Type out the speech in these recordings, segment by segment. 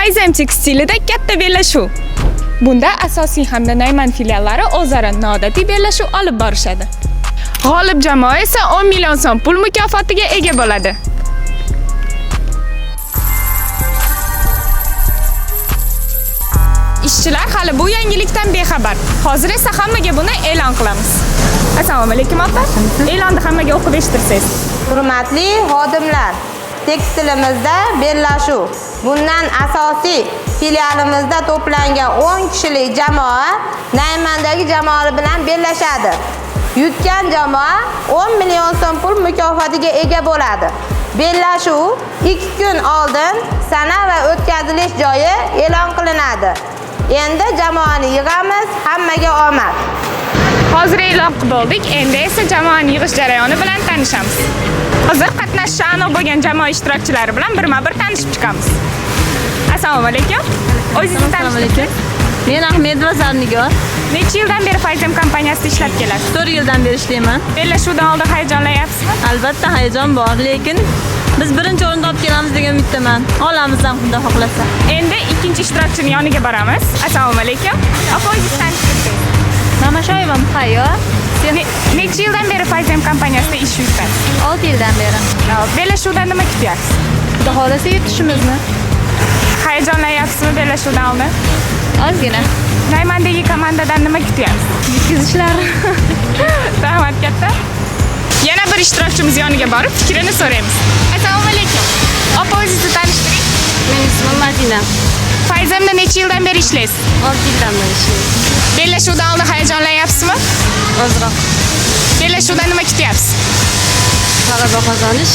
Fayzam tekstilida katta bellashuv. Bunda asosiy hamda Nayman filiallari o'zaro noodatiy bellashuv olib borishadi. G'olib jamoa esa 10 million so'm pul mukofotiga ega bo'ladi. Ishchilar hali bu yangilikdan bexabar. Hozir esa hammaga buni e'lon qilamiz. Assalomu alaykum opa. E'lonni hammaga o'qib eshittirsangiz. Hurmatli xodimlar, tekstilimizda bellashuv. Bundan asosiy filialimizda to'plangan 10 kishilik jamoa Naymandagi jamoa bilan bellashadi. Yutgan jamoa 10 million so'm pul mukofotiga ega bo'ladi. Bellashuv 2 kun oldin sana va o'tkazilish joyi e'lon qilinadi. Endi jamoani yig'amiz, hammaga omad. Hozir e'lon qilib bo'ldik. Endi esa jamoani yig'ish jarayoni bilan tanishamiz. Hozir qatnashishi aniq bo'lgan jamoa ishtirokchilari bilan birma-bir tanishib chiqamiz. Assalomu alaykum. O'zingizni tanishtiring. Men Ahmedova Zarnigor. Necha yildan beri Fayzam kompaniyasida ishlab kelasiz? 4 yildan beri ishlayman. Bellashuvdan oldin hayajonlanyapsizmi? Albatta hayajon bor, lekin biz birinchi o'rinda olib kelamiz degan umiddaman. Olamiz ham xudo xohlasa. Endi ikkinchi ishtirokchining yoniga boramiz. Assalomu alaykum. Opa, o'zingizni tanishtirsangiz. Mamashoyeva Muhayyo. Necha yildan beri Fayzam kompaniyasida ish yuritasiz? 6 yildan beri. Bellashuvdan nima kutyapsiz? Xudo xohlasa yutishimizni. Hayajonlanyapsizmi bellashuvdan oldin? Ozgina. Naymandagi komandadan nima kutyapsiz? Yetkazishlar. Rahmat katta. Yana bir ishtirokchimiz yoniga borib fikrini so'raymiz. Assalomu alaykum. Opa, o'zingizni tanishtiring. Meni ismim Madina. Fayzamda necha yildan beri ishlaysiz? 6 yildan beri ishlayman. Bellashuvdan oldin hayajonlanyapsizmi? Ozroq. Bellashuvdan nima kutyapsiz? G'alaba qozonish.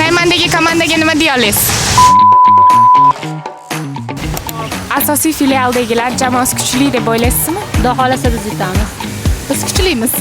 Naymandagi komandaga nima deya olasiz? Asosiy filialdagilar jamoasi kuchli deb o'ylaysizmi? Xudo xohlasa biz yutamiz. Biz kuchlimiz.